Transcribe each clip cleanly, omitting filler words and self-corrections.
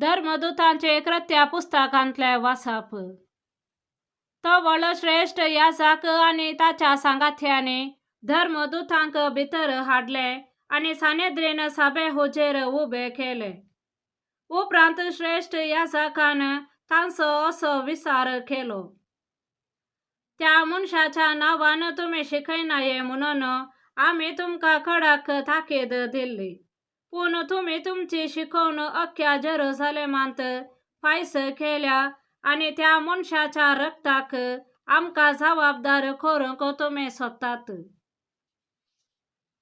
धर्मदुतांचे कृत्या पुस्तकांतले वाचप. तवळ श्रेश्ठ याजक आनी ताच्या सांगात्यांनी धर्मदुतांक भितर हाडले आनी सानेद्रीन साबे हुजेर उबे केले. उपरांत श्रेश्ठ याजकान तांचो असो विचार केलो, त्या मनशाच्या नांवान तुमी शिकयनाये म्हणून आमी तुमकां कडक ताकीद दिल्ली, पूण तुमी तुमची शिकवण अख्ख्या जेरुसलेमांत फायस केल्या आनी त्या मनशाच्या रक्ताक आमकां जबाबदार करूंक तुमी सोदतात.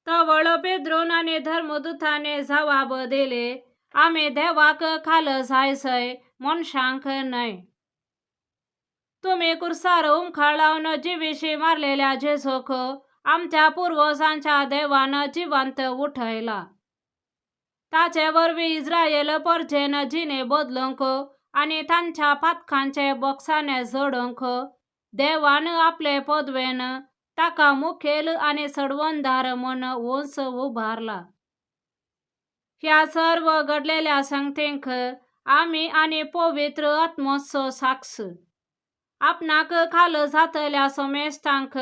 तवळ पेद्रून आनी धर्मदुतांनी जबाब दिली, आमी देवाक खाल जायसय, मनशांक न्हय. तुमी कुर्सार उमखळावन जिविशी मारलेल्या जेजूक आमच्या पुर्वजांच्या देवान जिवंत उठयला. ताचे वरवीं इस्रायल परजेन जिणे बदलूंक आनी तांच्या पातकांचे बोक्साने जोडूंक देवान आपले पदवेन ताका मुखेल आनी सडवणदार म्हूण उंच उबारला. ह्या सर्व घडलेल्या संगतींक आमी आनी पवित्र आत्मोचो साक्ष. आपणाक खाल जातल्या समेस्तांक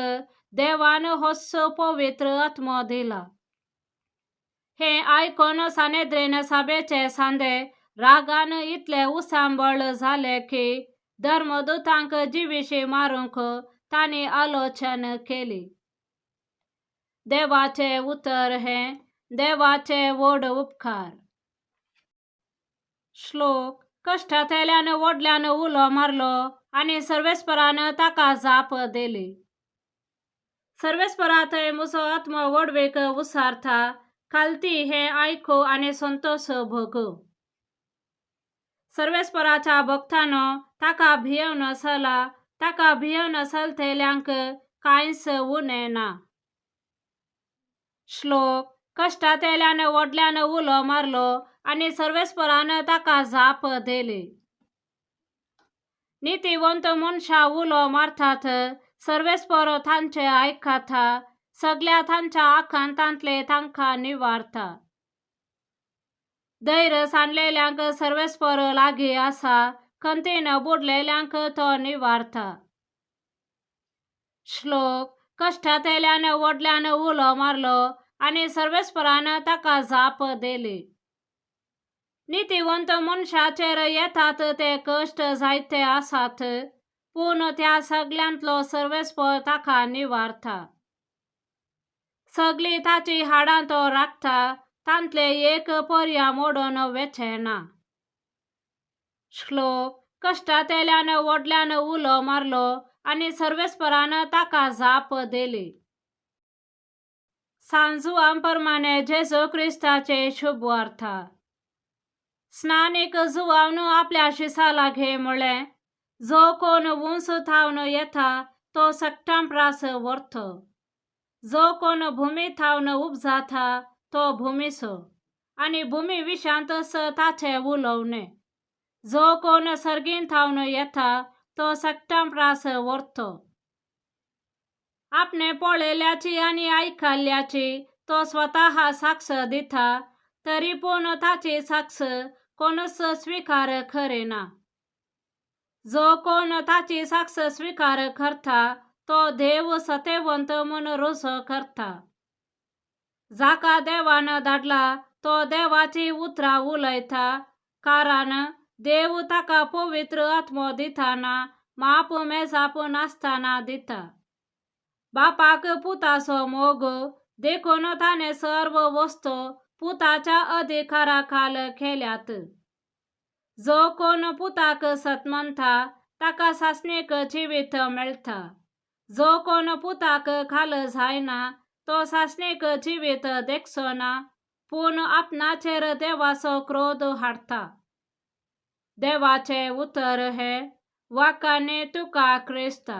देवान होच पवित्र आत्मो दिला. हें आयकून सानेद्रीन सभेचे सांदे रागान इतले उसांबळ जाले की धर्मदुतांक जिविशी मारूंक तांणी आलोचन केली. देवाचें उतर हें देवाचे व्हड उपकार. श्लोक. कश्टांतल्यान व्हडल्यान उलो मारलो आनी सर्वेस्परान ताका जाप दिली. सर्वेस्परा थंय म्हजो आत्मो व्हडवीक उसारता, खालती हें आयकू आनी संतोश भोगू. सर्वेस्पराच्या भक्तांनो, ताका भियेवन चला, ताका भियेवन चलतल्यांक कांयच उणें ना. श्लोक. कश्टांतल्यान व्हडल्यान उलो मारलो आनी सर्वेस्परान ताका जाप दिली. नितीवंत मनशां उलो मारतात, सर्वेस्पर तांचें आयकता, सगल्या तांच्या आकांतांतले तांकां निवारता. धैर्य सांडलेल्यांक सर्वेस्पर लागीं आसा, खंतीन बुडलेल्यांक तो निवारता. श्लोक. कश्टांतल्यान व्हडल्यान उलो मारलो आनी सर्वेस्परान ताका जाप दिली. नितीवंत मनशाचेर येतात ते कश्ट जायते आसात, पूण त्या सगल्यांतलो सर्वेस्पर ताका निवारता. सगळीं ताची हाडां तो राखता, तांतले एक पर्या मोडून वेचें ना. श्लोक. कश्टांतल्यान व्हडल्यान उलो मारलो आनी सर्वेस्परान ताका जाप दिली. सांजुआं प्रमाणे जेजू क्रिस्ताचे शुभवार्ता. स्नानीक जुवावन आपल्या शिसा लागीं म्हळें, जो कोण उंच थावन येता तो सगटां प्रास व्हरतो. जो कोण भुमी थावन उपजाता तो भुमीचो आनी भुमी विशांतच ताचें उलोवणें. जो कोण सर्गीन थावन येता तो सगटां प्रास व्हरतो. आपणे पळयल्याची आनी आयकल्ल्याची तो स्वतः साक्ष दिता, तरी पूण ताची साक्ष कोणूच स्विकार करिना. जो कोण ताची साक्ष स्विकार करता तो देव सत्यवंत म्हूण रुजो करता. जाका देवान धाडला तो देवाची उतरां उलयता, कारण देव ताका पवित्र आत्मो दिताना माप मेजाप नासतना दिता. बापाक पुताचो मोग देखून ताणें सर्व वस्तू पुताच्या अधिकारा खाल केल्यात. जो कोण पुताक सत मानता ताका सासणीक जिवीत मेळटा. जो कोण पुताक खाल जायना तो सासणीक जिवीत देखचो ना, पूण आपणाचेर देवाचो क्रोध हाडटा. देवाचें उतर हें. वाखाणी तुका क्रिस्ता.